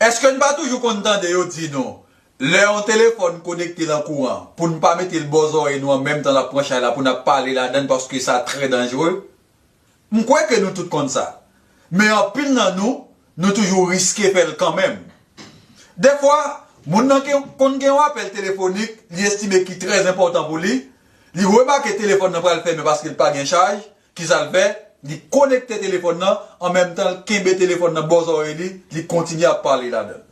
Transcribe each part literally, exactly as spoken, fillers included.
Èske n pa toujou konn tande yo di nou, lè yon telefòn konekte nan kouran, pou n pa mete l bò zòrèy nou an menm tan l ap pran chay la, pou n ap pale ladan l, paske sa trè danjere? M kwè ke nou tout konn sa. Men anpil nan nou, nou toujou riske fè l kanmenm. Defwa, moun nan ki konn gen yon apèl telefonik, li estime ki trè enpòtan pou li, li remake telefòn nan pral fèmen paske l pa gen chaj, kisa l fè? Li konekte telefòn nan, an menm tan l kenbe telefòn nan bò zòrèy li, li kontinye ap pale ladan l.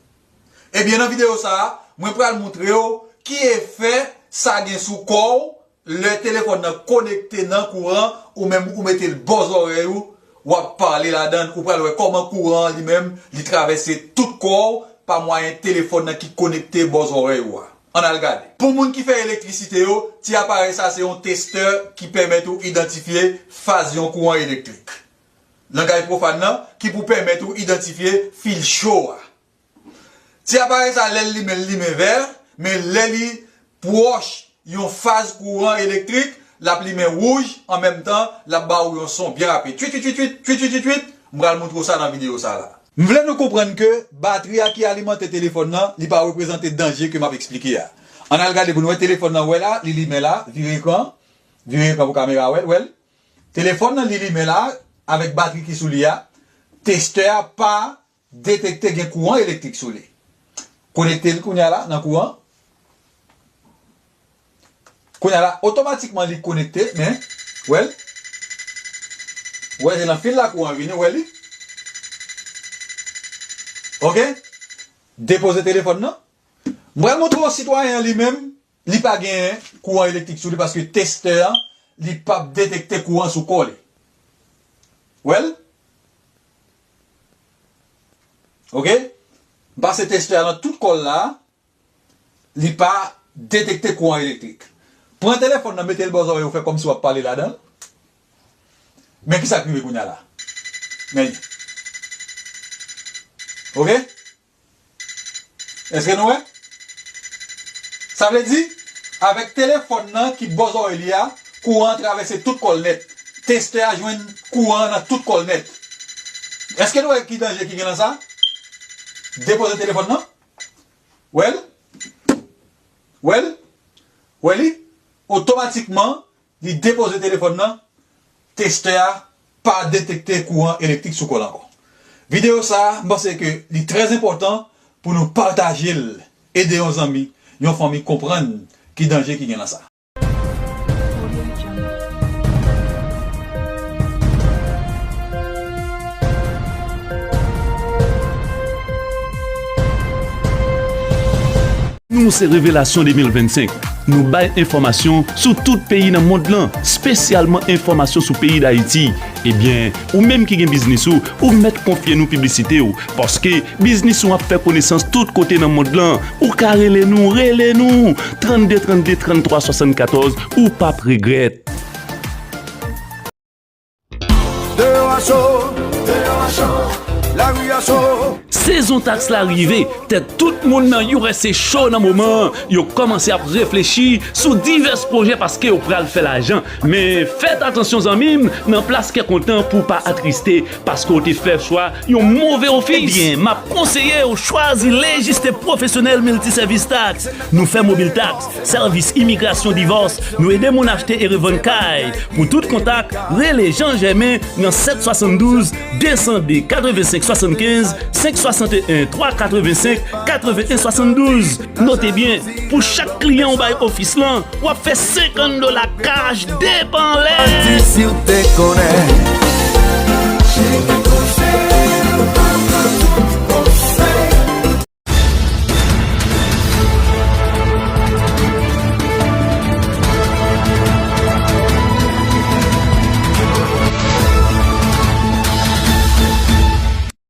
Ebyen, nan videyo sa a, mwen pral montre w ki efè sa gen sou kò w lè telefòn nan konekte nan kouran, ou menm ou mete l bò zòrèy ou, w ap pale ladan l, ou pral wè kòman kouran an li menm, li travèse tout kò w pa mwayen telefòn nan ki konekte bò zòrèy ou a. Ann al gade. Pou moun ki fè elektrisite yo, ti aparèy sa se yon testè ki pèmèt ou idantifye faz yon kouran elektrik. Langaj pwofàn nan, ki pou pèmèt ou idantifye fil cho a. Ti aparèy sa, lè l limen, l limen vè, men lè li pwòch yon faz kouran elektrik, l ap limen wouj, an menm tan, l ap ba ou yon son byen rapid. Twit, twit, twit, twit, twit, twit, twit, twit. M pral montre w sa nan videyo sa la. M vle nou konprann ke batri a ki alimante telefòn nan, li pa reprezante danje ke m ap eksplike a. Ann al gade pou nou wè telefòn nan, wè la, li limen la, vire ekran, vire ekran pou kamera wè l, wè l. Telefòn nan, li limen la, avèk batri ki sou li a, testè a pa detekte gen kouran elektrik sou li. Konekte l kounye a la nan kouran. Kounye a la, otomatikman li konekte, men, wè l. Wè, se nan fil la kouran vini, wè li. Oke? Depoze telefòn nan. M pral montre w sitwayen an li menm, li pa gen kouran elektrik sou li paske testè an, li p ap detekte kouran sou kò li. Wè l? Oke? M pase testè a nan tout kò l la, li pa detekte kouran elektrik. Pran telefòn nan, mete l bò zòrèy ou, fè kòmsi w ap pale ladan l. Men kisa k rive kounye a la. Men li. Oke? Èske nou wè? Sa vle di, avèk telefòn nan ki bò zòrèy li a, kouran an travèse tout kò l nèt. Testè a jwenn kouran an nan tout kò l nèt. Èske nou wè ki danje ki gen nan sa? Depoze telefòn nan. Wè l? Wè l? Wè li? Otomatikman, li depoze telefòn nan, testè a pa detekte kouran elektrik sou kò l ankò. Videyo sa a, m panse ke li trè enpòtan pou nou pataje l, ede yon zanmi, yon fanmi konprann ki danje ki gen nan sa. Nou se Revelasyon de mil vennsenk. Nou bay enfòmasyon sou tout peyi nan mond lan, espesyalman enfòmasyon sou peyi Dayiti. Ebyen, ou menm ki gen biznis ou, ou mèt konfye nou piblisite w, paske biznis ou ap fè konesans tout kote nan mond lan. Ou ka rele nou, rele nou! Trannde trannde, tranntwa swasannkatòz, ou p ap regrèt. Deyò a cho, deyò a cho, lari a cho. Sezon taks la rive, tèt tout moun nan U S A cho nan moman an. Yo kòmanse ap reflechi sou divès pwojè paske yo pral fè lajan. Men fèt atansyon zanmi m, nan plas kè kontan pou w pa atriste paske w te fè chwa yon move ofis. Ebyen, m ap konseye w chwazi Lejiste Pwofesyonèl Miltisèvis Taks. Nou fè mobil taks, sèvis imigrasyon, divòs, nou ede moun achte e revann kay. Pou tout kontak, rele Jean Germain nan sèt swasanndouz, de san de, katrevensenk swasannkenz, senk swasanteyen, twa katrevensenk, katreven swasanndouz. Note byen, pou chak kliyan ou bay ofis lan, w ap fè senkant dola kach depanlè. Pati si w te konnen. Cheri konseye.